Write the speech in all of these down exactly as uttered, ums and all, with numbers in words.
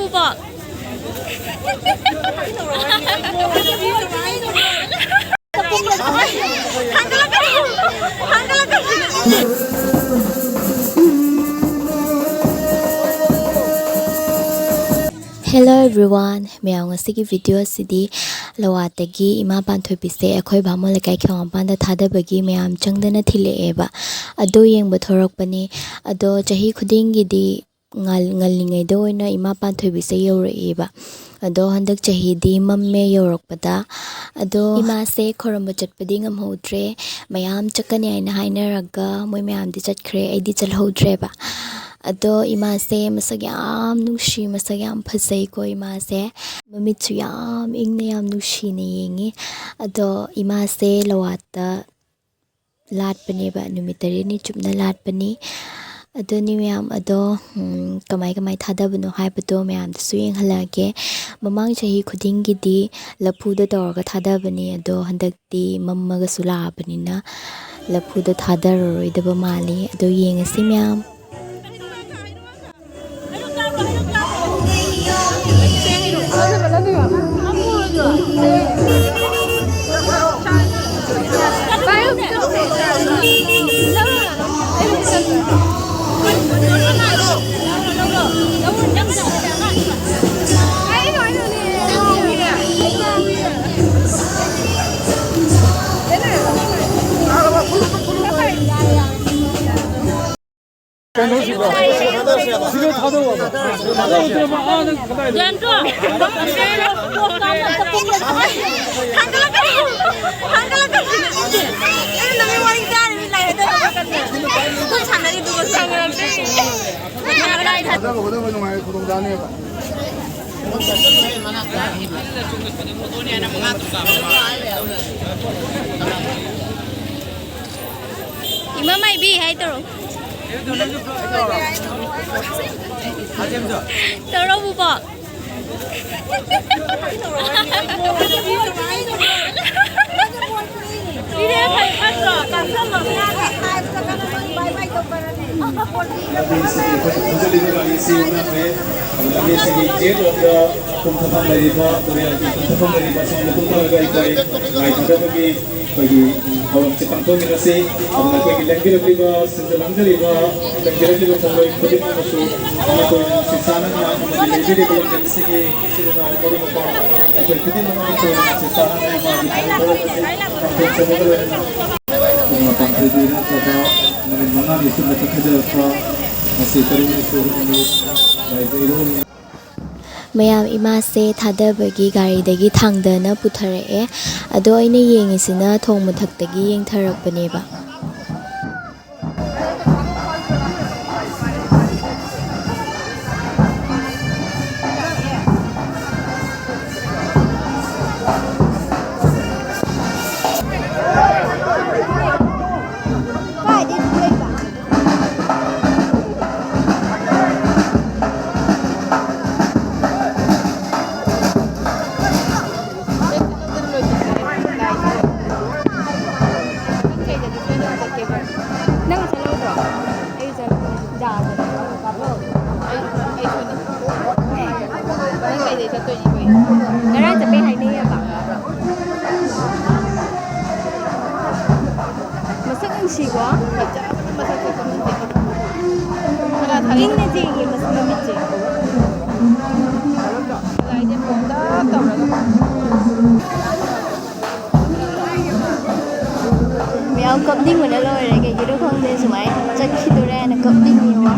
ꯎꯕ꯫ Hello everyone, ꯃꯌꯥꯝ, ꯉꯁꯤꯒꯤ video ꯑꯁꯤꯗꯤ ꯂꯋꯥꯠꯇꯒꯤ ꯏꯃꯥ ꯄꯥꯟꯊꯣꯏꯕꯤꯁꯦ ꯑꯩꯈꯣꯏ ꯚꯥꯃꯣꯟ ꯂꯩꯀꯥꯏ ꯈꯦꯋꯥ ꯃꯄꯥꯟꯗ ꯊꯥꯗꯕꯒꯤ ꯃꯌꯥꯝ ꯆꯪꯗꯅ ꯊꯤꯜꯂꯛꯑꯦꯕ꯫ ꯑꯗꯣ ꯌꯦꯡꯕ ꯊꯣꯔꯛꯄꯅꯤ꯫ ꯑꯗꯣ ꯆꯍꯤ ꯈꯨꯗꯤꯡꯒꯤꯗꯤ ꯉꯥꯜ-, ꯉꯜꯂꯤꯉꯩꯗ ꯑꯣꯏꯅ ꯏꯃꯥ ꯄꯥꯟꯊꯣꯏꯕꯤꯁꯦ ꯌꯧꯔꯛꯑꯦꯕ꯫ ꯑꯗꯣ ꯍꯟꯗꯛ ꯆꯍꯤꯗꯤ ꯃꯝꯃꯦ ꯌꯧꯔꯛꯄꯗ꯫ ꯑꯗꯣ ꯏꯃꯥꯁꯦ ꯈꯣꯏꯔꯝꯕ ꯆꯠꯄꯗꯤ ꯉꯝꯍꯧꯗ꯭ꯔꯦ꯫ ꯃꯌꯥꯝ ꯆꯠꯀꯅꯤ ꯍꯥꯏꯅ ꯍꯥꯏꯅꯔꯒ ꯃꯣꯏ ꯃꯌꯥꯝꯗꯤ ꯆꯠꯈ꯭ꯔꯦ, ꯑꯩꯗꯤ ꯆꯠꯍꯧꯗ꯭ꯔꯦꯕ꯫ ꯑꯗꯣ ꯏꯃꯥꯁꯦ ꯃꯁꯛ ꯌꯥꯝ ꯅꯨꯡꯁꯤ, ꯃꯁꯛ ꯌꯥꯝ ꯐꯖꯩꯀꯣ ꯏꯃꯥꯁꯦ꯫ ꯃꯃꯤꯠꯁꯨ ꯌꯥꯝ ꯏꯪꯅ ꯌꯥꯝ ꯅꯨꯡꯁꯤꯅ ꯌꯦꯡꯉꯤ꯫ ꯑꯗꯣ ꯏꯃꯥꯁꯦ ꯂꯋꯥꯠꯇ ꯂꯥꯠꯄꯅꯦꯕ, ꯅꯨꯃꯤꯠ ꯇꯔꯦꯠꯅꯤ ꯆꯨꯞꯅ ꯂꯥꯠꯄꯅꯤ꯫ ꯑꯗꯨꯅꯤ ꯃꯌꯥꯝ, ꯑꯗꯣ, ꯎꯝ, ꯀꯃꯥꯏ ꯀꯃꯥꯏ ꯊꯥꯗꯕꯅꯣ ꯍꯥꯏꯕꯗꯣ ꯃꯌꯥꯝꯗꯁꯨ ꯌꯦꯡꯍꯜꯂꯛꯑꯒꯦ꯫ ꯃꯃꯥꯡ ꯆꯍꯤ ꯈꯨꯗꯤꯡꯒꯤꯗꯤ ꯂꯐꯨꯗ ꯇꯧꯔꯒ ꯊꯥꯗꯕꯅꯤ, ꯑꯗꯣ ꯍꯟꯗꯛꯇꯤ ꯃꯝꯃꯒꯁꯨ ꯂꯥꯛꯑꯕꯅꯤꯅ ꯂꯐꯨꯗ ꯊꯥꯗꯔꯔꯣꯏꯗꯕ ꯃꯥꯜꯂꯤ꯫ ꯑꯗꯣ ꯌꯦꯡꯉꯁꯤ ꯃꯌꯥꯝ꯫ ꯊꯥꯗꯕ ꯈꯣꯠꯇꯕ ꯅꯨꯡꯉꯥꯏ ꯈꯨꯗꯣꯡꯆꯥꯅꯦꯕ꯫ ꯏꯃꯥ ꯃꯥꯏꯕꯤ ꯍꯥꯏ ꯇꯧꯔꯣ꯫ ꯇꯧꯔꯣ ꯕꯨꯕꯣꯛ꯫ ꯁꯤꯅ ꯐꯩ ꯐꯠꯇ꯭ꯔꯣ? ꯀꯥꯡꯁꯜꯂꯣ꯫ ꯂꯝꯕꯤꯁꯤꯒꯤ ꯑꯩꯈꯣꯏꯅ ꯊꯧꯖꯤꯜꯂꯤꯕ ꯒꯥꯔꯤꯁꯤ ꯎꯅꯈ꯭ꯔꯦ꯫ ꯑꯗꯨ ꯂꯝꯕꯤꯁꯤꯒꯤ ꯌꯦꯠꯂꯣꯝꯗ ꯀꯨꯝꯊꯐꯝ ꯂꯩꯔꯤꯕ, ꯇꯨꯔꯦꯜꯒꯤ ꯀꯨꯝꯊꯐꯝ ꯂꯩꯔꯤꯕ ꯑꯁꯣꯝꯗ ꯀꯨꯝꯊꯔꯒ ꯑꯩꯈꯣꯏ ꯂꯥꯏꯊꯥꯗꯕꯒꯤ ꯑꯩꯈꯣꯏꯒꯤ ꯊꯧꯔꯝꯁꯤ ꯄꯥꯡꯊꯣꯛꯃꯤꯟꯅꯁꯤ꯫ ꯑꯗꯨꯅ ꯑꯩꯈꯣꯏꯒꯤ ꯂꯦꯡꯕꯤꯔꯛꯂꯤꯕ, ꯁꯤꯟꯖ ꯂꯥꯡꯖꯔꯤꯕ, ꯂꯦꯡꯕꯤꯔꯛꯂꯤꯕ ꯈꯣꯡꯂꯣꯏ ꯈꯨꯗꯤꯡꯃꯛꯄꯨꯁꯨ ꯃꯈꯣꯏ ꯅꯨꯡꯁꯤ ꯆꯥꯟꯅꯅ ꯑꯃꯗꯤ ꯂꯩꯕꯤꯔꯤꯕ ꯂꯝꯗꯝꯁꯤꯒꯤ ꯏꯆꯤꯜ ꯏꯅꯥꯎ ꯃꯔꯨꯞ ꯃꯄꯥꯡ ꯑꯩꯈꯣꯏ ꯈꯨꯗꯤꯡꯃꯛ ꯃꯈꯣꯏ ꯅꯨꯡꯁꯤ ꯆꯥꯟꯅꯅ ꯃꯥꯒꯤ ꯊꯧꯔꯝ ꯑꯁꯤ ꯄꯥꯡꯊꯣꯛꯆꯒꯗꯕꯅꯤ꯫ ꯄꯥꯡꯊꯣꯏꯕꯤ ꯅꯠꯇ꯭ꯔꯒ ꯅꯨꯃꯤꯠ ꯃꯉꯥꯅꯤ ꯆꯨꯞꯅ ꯆꯠꯀꯗꯧꯔꯛꯄ ꯉꯁꯤ ꯇꯔꯨꯛꯅꯤ ꯁꯨꯕ ꯅꯨꯃꯤꯠ ꯂꯥꯏꯖꯩꯔꯣꯜ꯫ ꯃꯌꯥꯝ ꯏꯃꯥꯁꯦ ꯊꯥꯗꯕꯒꯤ ꯒꯥꯔꯤꯗꯒꯤ ꯊꯥꯡꯗꯅ ꯄꯨꯊꯔꯛꯑꯦ꯫ ꯑꯗꯣ ꯑꯩꯅ ꯌꯦꯡꯉꯤꯁꯤꯅ ꯊꯣꯡ ꯃꯊꯛꯇꯒꯤ ꯌꯦꯡꯊꯔꯛꯄꯅꯦꯕ꯫ ꯅꯪ ꯆꯠꯂꯧꯗ꯭ꯔꯣ? ꯑꯩ ꯆꯠꯂꯧꯗ꯭ꯔꯦ꯫ ꯌꯥꯗ꯭ꯔꯦ꯫ ꯑꯩ, ꯑꯩꯁꯨꯅꯤ꯫ ꯅꯪ ꯀꯩꯗꯩ ꯆꯠꯇꯣꯏꯅꯣ ꯀꯩꯅꯣ? ꯉꯔꯥꯡ ꯆꯠꯄꯩ ꯍꯥꯏꯅꯩꯌꯦꯕ꯫ ꯃꯁꯛ ꯅꯨꯡꯁꯤꯀꯣ? ꯐꯖꯕꯅ ꯃꯁꯛꯁꯦ ꯈꯪꯗꯦ꯫ ꯈꯔ ꯊꯥꯒꯠ- ꯏꯪꯅ ꯆꯦꯟꯒꯤ ꯃꯁ-, ꯃꯃꯤꯠꯁꯦ꯫ ꯂꯥꯏꯁꯦ ꯄꯨꯡꯇ ꯇꯧꯔꯒ꯫ ꯃꯌꯥꯝ ꯀꯞꯅꯤꯡꯕꯅ ꯂꯣꯏꯔꯦ꯫ ꯀꯩꯒꯤꯅꯣ ꯈꯪꯗꯦ, ꯁꯨꯃꯥꯏꯅ ꯆꯠꯈꯤꯗꯣꯔꯦ ꯍꯥꯏꯅ ꯀꯞꯅꯤꯡꯉꯤꯕ꯫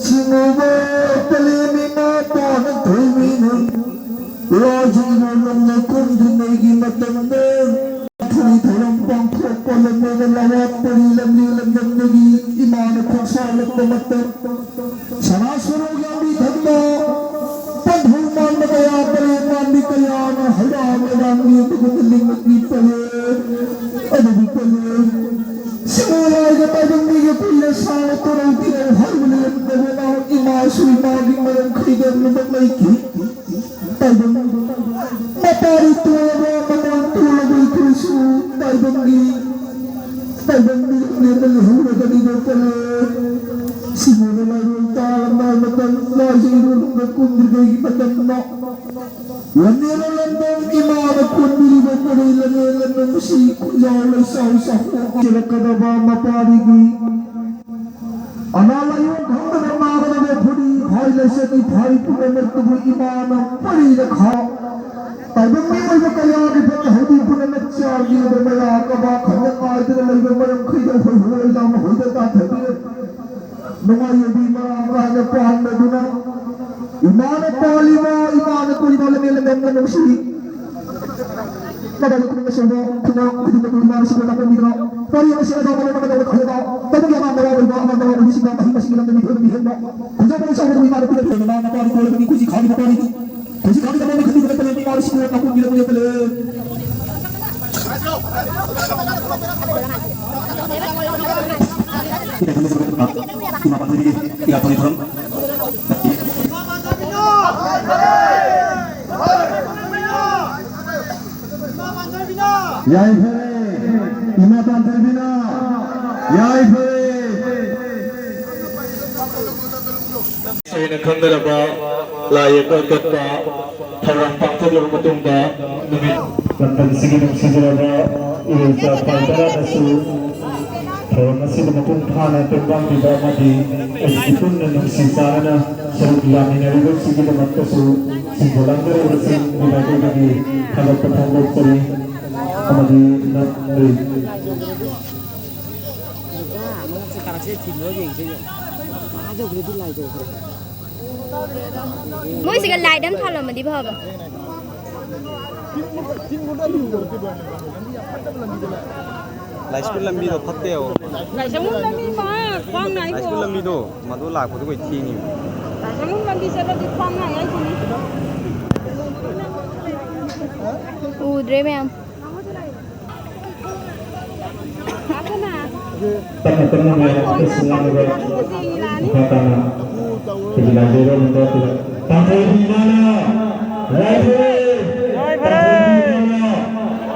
ꯁꯤꯡꯉꯨꯕ ꯄꯂꯦꯝ ꯏꯃꯥ ꯄꯥꯅ ꯊꯣꯏꯕꯤꯅ ꯂꯥꯏꯖꯤꯡꯕ ꯂꯝꯅ ꯀꯨꯝꯗ꯭ꯔꯤꯉꯩꯒꯤ ꯃꯇꯝꯗ ꯊꯧꯔꯤ ꯊꯧꯔꯝ ꯄꯥꯡꯊꯣꯛꯄ ꯂꯝꯕꯣꯏꯕ ꯂꯋꯥꯠꯄꯒꯤ ꯂꯝꯂꯤ ꯂꯝꯗꯝꯗꯒꯤ ꯏꯃꯥꯅ ꯈꯣꯡꯁꯥꯜꯂꯛꯄ ꯃꯇꯝ ꯁꯅꯥ ꯁꯣꯔꯣꯛ ꯂꯝꯕꯤ ꯊꯛꯇ ꯄꯟꯊꯧ ꯃꯥꯟꯕ ꯀꯌꯥ ꯄꯔꯦꯡ ꯃꯥꯟꯕꯤ ꯀꯌꯥꯅ ꯍꯩꯔꯥꯡ ꯂꯩꯔꯥꯡ ꯂꯦꯡꯕꯒꯨꯝꯅ ꯂꯤꯡꯂꯛꯂꯤ ꯄꯔꯦꯡ ꯑꯗꯨꯕꯨ ꯄꯔꯦꯡ ꯁꯤꯡꯉꯨ ꯂꯥꯏꯒ ꯇꯥꯏꯕꯪ ꯃꯤꯒ ꯀꯨꯏꯅ ꯁꯥꯡꯅ ꯇꯣꯔꯧ ꯇꯤꯔꯧ ꯍꯥꯏꯕ ꯂꯩꯔꯝꯗꯕ ꯅꯍꯥꯛ ꯏꯃꯥꯁꯨ ꯏꯃꯥꯒꯤ ꯃꯔꯝ ꯈꯩꯗꯣꯛꯅꯕ ꯂꯩꯈꯤ꯫ ꯇꯥꯏꯕꯪ ꯃꯄꯥꯔꯤ ꯇꯣꯜꯂꯕ ꯃꯃꯣꯟ ꯇꯣꯜꯂꯕ ꯑꯩꯈꯣꯏꯁꯨ ꯇꯥꯏꯕꯪꯒꯤ ꯇꯥꯏꯕꯪ ꯃꯤꯔꯨꯞꯅꯦꯅ ꯂꯩꯍꯧꯔꯒꯅꯤꯗꯣ ꯄꯔꯦꯡ ꯁꯤꯡꯉꯨꯅ ꯂꯥꯏꯔꯣꯏ ꯇꯥꯔꯝꯗꯥꯏ ꯃꯇꯝ ꯂꯥꯏꯖ ꯏꯔꯣꯟꯂꯨꯝꯗ ꯀꯨꯝꯗ꯭ꯔꯤꯉꯩꯒꯤ ꯃꯇꯝꯗ ꯂꯝꯅꯦꯅ ꯂꯝꯗꯝ ꯏꯃꯥꯅ ꯀꯣꯟꯕꯤꯔꯤꯕ ꯄꯔꯦꯡ ꯂꯝꯅꯦ ꯂꯝꯗꯝ ꯑꯁꯤ ꯈꯨꯟꯖꯥꯎ ꯂꯩꯁꯥꯎ ꯆꯥꯎꯊꯣꯛ ꯆꯦꯜꯂꯛꯀꯗꯕ ꯃꯄꯥꯔꯤꯒꯤ ꯑꯅꯥ ꯂꯥꯏꯌꯣꯡ ꯈꯪꯗꯅ ꯅꯥꯒꯗꯕ ꯐꯨꯔꯤ ꯐꯥꯏ ꯂꯥꯏꯆꯠꯅꯤ ꯐꯥꯏ ꯄꯨꯝꯅꯃꯛꯇꯨꯕꯨ ꯏꯃꯥꯅ ꯄꯔꯤꯅ ꯈꯥ ꯇꯥꯏꯕꯪ ꯃꯤꯑꯣꯏꯕ ꯀꯌꯥꯒꯤ ꯐꯠꯇ ꯍꯥꯎꯗꯤ ꯄꯨꯝꯅꯃꯛ ꯆꯥꯒꯤꯕ ꯃꯌꯥ ꯀꯕꯥ ꯈꯪꯗ ꯉꯥꯏꯗꯅ ꯂꯩꯕ ꯃꯔꯝ ꯈꯩꯗ ꯍꯣꯏ ꯍꯣꯏ ꯂꯥꯎꯅ ꯍꯣꯏꯗ ꯇꯥꯟꯊꯕꯤꯔꯦ꯫ ꯅꯨꯡꯉꯥꯏ ꯌꯥꯏꯕꯤ ꯃꯔꯥꯡ ꯀꯥꯏꯅ ꯄꯥꯟꯕꯗꯨꯅ ꯏꯃꯥꯅ ꯄꯥꯜꯂꯤꯕ ꯏꯃꯥꯅ ꯀꯣꯏꯕ ꯂꯝꯃꯦ ꯂꯝꯗꯝꯅ ꯅꯨꯡꯁꯤ ꯃꯗꯥꯏ ꯈꯨꯗꯤꯡ ꯑꯆꯧꯕ ꯈꯨꯟꯅꯥ ꯈꯨꯗꯤꯡꯃꯛꯄꯨ ꯏꯃꯥꯅ ꯁꯤꯡꯅ ꯇꯥꯛꯄꯤꯗꯨꯅ ꯄꯥꯔꯤ ꯑꯃꯁꯤ ꯑꯗꯥ ꯃꯔꯣ ꯃꯅꯥ ꯇꯧꯕ ꯈꯜꯂꯒ ꯇꯧꯕꯒꯤ ꯑꯃꯥꯡꯕ ꯋꯥ ꯑꯣꯏꯕ ꯑꯃꯥꯡꯕ ꯋꯥ ꯑꯣꯏꯕꯁꯤꯡꯅ ꯃꯍꯩ ꯃꯁꯤꯡꯒꯤ ꯂꯝꯗ ꯃꯤꯊꯣꯏꯕ ꯃꯤꯍꯦꯟꯕ ꯈꯨꯟꯖꯥꯎ ꯄꯥꯔꯤ ꯆꯥꯎꯕꯗꯨ ꯏꯃꯥꯅ ꯄꯤꯔꯛꯈꯤꯕ ꯃꯃꯥ ꯃꯄꯥꯒꯤ ꯀꯣꯏꯔꯕꯅꯤ ꯈꯨꯖꯤ ꯈꯥꯕꯤ ꯈꯨꯖꯤ ꯈꯥꯕꯤ ꯇꯝꯕ ꯃꯤ ꯈꯟꯕꯤꯕ ꯅꯠꯇꯅ ꯏꯃꯥꯅ ꯁꯤꯡꯅ ꯇꯥꯛꯄꯤꯗꯨꯅ ꯄꯤꯔꯛꯄ ꯂꯩ꯫ ꯏꯃꯥ ꯄꯥꯟꯖꯕꯤꯒꯤ ꯏꯔꯥꯠ ꯊꯧꯅꯤ ꯊꯧꯔꯝ ꯏꯃꯥ ꯄꯥꯟꯖꯕꯤꯅ! ꯏꯃꯥ ꯄꯥꯟꯖꯕꯤꯅ! ꯌꯥꯏꯐꯔꯦ꯫ ꯏꯃꯥ ꯄꯥꯟꯊꯣꯏꯕꯤꯅ ꯌꯥꯏꯐꯔꯦ꯫ ꯑꯩꯅ ꯈꯪꯅꯔꯕ ꯂꯥꯏ ꯌꯦꯛꯄ ꯑꯀꯟꯕ ꯊꯧꯔꯝ ꯄꯥꯡꯊꯣꯛꯂꯕ ꯃꯇꯨꯡꯗ ꯅꯨꯃꯤꯠ ꯂꯝꯗꯝꯁꯤꯒꯤ ꯅꯨꯡꯁꯤꯖꯔꯕ ꯏꯔꯩꯆꯥ ꯈ꯭ꯋꯥꯏ ꯇꯔꯥꯗꯁꯨ ꯊꯧꯔꯝ ꯑꯁꯤꯗ ꯃꯄꯨꯡ ꯐꯥꯅ ꯇꯦꯡꯕꯥꯡꯕꯤꯕ ꯑꯃꯗꯤ ꯑꯩꯒꯤ ꯄꯨꯟꯅ ꯅꯨꯡꯁꯤ ꯆꯥꯟꯅꯅ ꯁꯔꯨꯛ ꯌꯥꯃꯤꯟꯅꯔꯤꯕꯁꯤꯡꯒꯤꯗꯃꯛꯇꯁꯨ ꯁꯤꯡꯕ ꯂꯥꯡꯖꯔꯤꯕꯁꯤꯡꯒꯤ ꯃꯥꯏꯀꯩꯗꯒꯤ ꯊꯥꯒꯠꯄ ꯐꯣꯡꯗꯣꯛꯆꯔꯤ ꯑꯃꯗꯤ ꯅ-, ꯃꯣꯏꯁꯤꯒ ꯂꯥꯏꯠ ꯑꯃ ꯊꯥꯜꯂꯝꯃꯗꯤ ꯐꯕ꯫ ꯂꯥꯏꯁ꯭ꯀꯨꯜ ꯂꯝꯕꯤꯗꯣ ꯐꯠꯇꯦꯕ꯫ ꯂꯥꯏꯁ꯭ꯀꯨꯜ ꯂꯝꯕꯤ ꯃꯥ ꯈ꯭ꯋꯥꯡ ꯅꯥꯏꯕꯣ꯫ ꯂꯥꯏꯁ꯭ꯀꯨꯜ ꯂꯝꯕꯤꯗꯣ ꯃꯗꯨ ꯂꯥꯛꯄꯗꯣ ꯑꯩꯈꯣꯏ ꯊꯦꯡꯉꯤꯕ꯫ ꯂꯥꯏꯁ꯭ꯀꯨꯜ ꯂꯝꯕꯤ ꯆꯠꯂꯗꯤ ꯈ꯭ꯋꯥꯡ ꯅꯥꯏ ꯍꯥꯏꯁꯤꯅꯤ꯫ ꯎꯗ꯭ꯔꯦ ꯃꯌꯥꯝ꯫ ꯇꯞꯅ ꯇꯞꯅ ꯃꯌꯥꯝ ꯑꯃꯇ ꯁꯨꯡꯂꯥꯡꯂꯒ ꯃꯈꯥ ꯇꯥꯅ ꯑꯩꯈꯣꯏꯒꯤ ꯂꯥꯏꯖꯧꯔꯣꯜ ꯑꯃꯗ ꯑꯩꯈꯣꯏꯅ ꯄꯥꯟꯊꯣꯏꯕꯤ ꯏꯃꯥꯅ ꯌꯥꯏꯐꯔꯦ! ꯄꯥꯟꯊꯣꯏꯕꯤ ꯏꯃꯥꯅ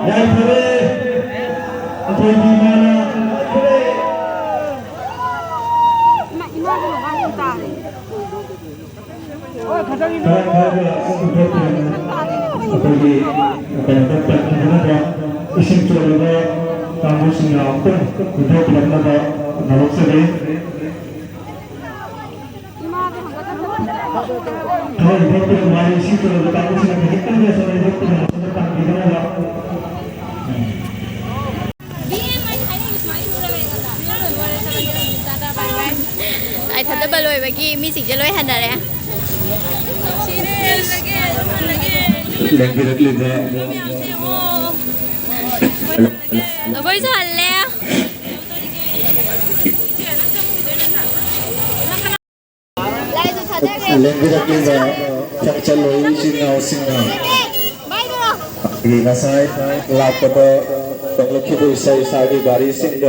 ꯌꯥꯏꯐꯔꯦ! ꯄꯥꯟꯊꯣꯏꯕꯤ ꯏꯃꯥꯅ ꯌꯥꯏꯐꯔꯦ! ꯏꯃꯥꯒꯤ ꯃꯃꯥꯡ ꯇꯥꯔꯦ꯫ ꯀꯔꯝ ꯀꯔꯝꯕ ꯑꯩꯈꯣꯏꯒꯤ ꯀꯩꯅꯣꯗ ꯄꯟꯈꯤꯗꯅꯕ ꯏꯁꯤꯡ ꯆꯣꯜꯂꯤꯕ ꯀꯥꯡꯕꯨꯁꯤꯡꯅ ꯑꯃꯨꯛꯇꯪ ꯄꯤꯊꯣꯛꯄꯤꯔꯛꯅꯕ ꯅꯥꯔꯣꯛꯆꯔꯤ꯫ ꯊꯣꯏꯕ ꯄꯨꯝꯅꯃꯛ ꯏꯁꯤꯡ ꯆꯣꯜꯂꯤꯕ ꯀꯥꯡꯕꯨꯁꯤꯡꯅ ꯈꯖꯤꯛꯇꯪ ꯂꯦꯞꯁꯤꯟꯅ ꯄꯤꯊꯣꯛꯄꯤꯔꯛꯅꯕ ꯄꯟꯈꯤꯗꯅꯕ꯫ ꯂꯥꯏ ꯊꯥꯗꯕ ꯂꯣꯏꯕꯒꯤ ꯃꯤꯁꯤꯡꯁꯦ ꯂꯣꯏ ꯍꯟꯅꯔꯦ꯫ ꯂꯦꯡꯕꯤꯔꯛꯂꯤꯕ ꯑꯩꯈꯣꯏꯁꯨ ꯍꯜꯂꯦ꯫ ꯂꯦꯡꯕꯤꯔꯛꯂꯤꯕ ꯈꯣꯡꯆꯠꯂꯣꯏ ꯏꯆꯤꯟ ꯏꯅꯥꯎꯁꯤꯡꯅ ꯉꯁꯥꯏ ꯂꯥꯛꯄꯗ ꯇꯣꯡꯂꯛꯈꯤꯕ ꯏꯁꯥ ꯏꯁꯥꯒꯤ ꯒꯥꯔꯤꯁꯤꯡꯗ